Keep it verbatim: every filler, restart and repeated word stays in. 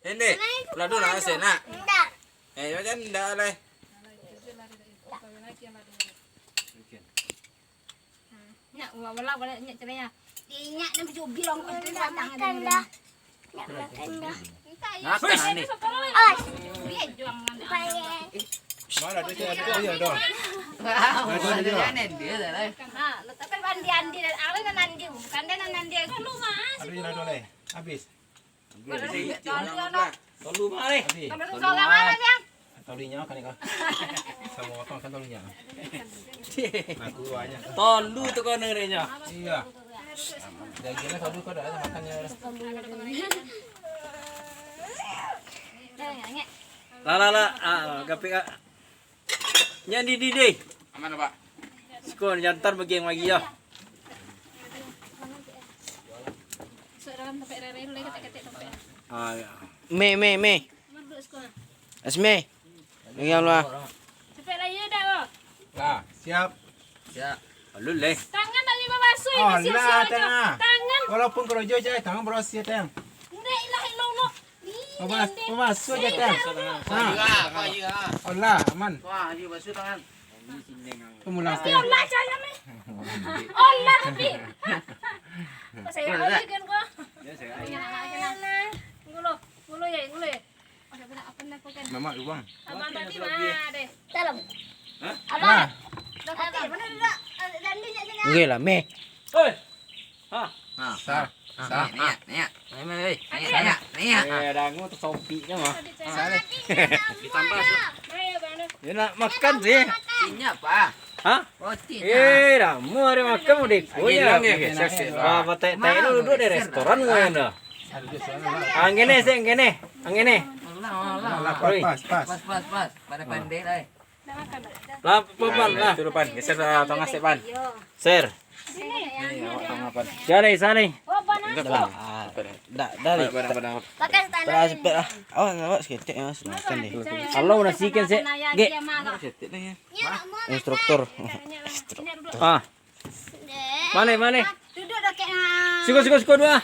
Ini, ladu lah, saya nak. Indak. Eh, macam indak lah. Nak, wala, wala, nyak cerai ya. Inyak ni berjubi long, kau tu batang ada ni. Nak makan dah. Makan ni. Awas. Mana ada tu, ada tu, ada tu. Wah, ada tu, ada tu. Ha, letakkan andi-andi dan awal dan andi, bukan dan andi. Ada je lah tu, leh. Habis. Tolu mah, leh. Tolu mah, leh. Tolu mah, leh. Tolu nyo kan, ko. Samo makan kan tolu nyo. Aku banyak. Tolu tu kau nengerinyo. Iya. Dagingnya tolu kau dah makan ya. Lah, lah, lah. Ah, gapik, ah. Nyan di, di, di. Aman, Pak. Siko jantan bagian lagi ya. Masuk dalam tampek rere dulu, ketek-ketek tampek. Ah, ya. Me, me, me. Aman duduk siko. Asme. Bagian lah. Cepet lah, ya, dah, Bang. Lah, siap. Siap. Alun leh. Tangan tak boleh babasuh, ya, oh, lah, siap-siap aja. Tangan. Walaupun kerojo je, tangan barasih, tang. La ilaha illallah. Babas-, babasuh je, tang. Ha. Alah, aman. Wah, ayo basuh tangan. Pemulang. Tapi Allah cahaya meh. Allah tapi. Saya aja kan kau. Ngulu, ngulu ya, ngulu ya. Mamak lubang. Abang tadi mah deh. Dalam. Hah? Abang. Nah. Dah pakai. Mana duduk? Dandi nak sini. Oke lah, meh. Oi. Ha. Ha. Sah. Sah. Niat, niat. Niat, niat. Niat, niat. Eh, dangu tersompik kan mah. Ditambah. Dia nak makan sih. Rotinya apa? Hah? Rotinya. Eh, dah mau ada makan mau dek. Oh, ya. Wah, patai-tai lu duduk di restoran mah ya dah. Anggene sih, anggene. Anggene. Allah, Allah. Pas, pas, pas. Pas, pas, pas. Pada pandai lah, eh. Lah, Pan, lah. Itu, Pan. Geser, ah, tangah sik, Pan. Ser. Sini. Ni, awak tangah, Pan. Sini. Dah, dah, dah. Pakai standar. Awas, awas, seketek, Mas. Makan deh. Kalau nasi kan, sik. Gek. Seketek lah, ya. Instruktur. Instruktur. Ah. Mane, mane? Duduk dah, Kak. Siko, siko, siko, dua.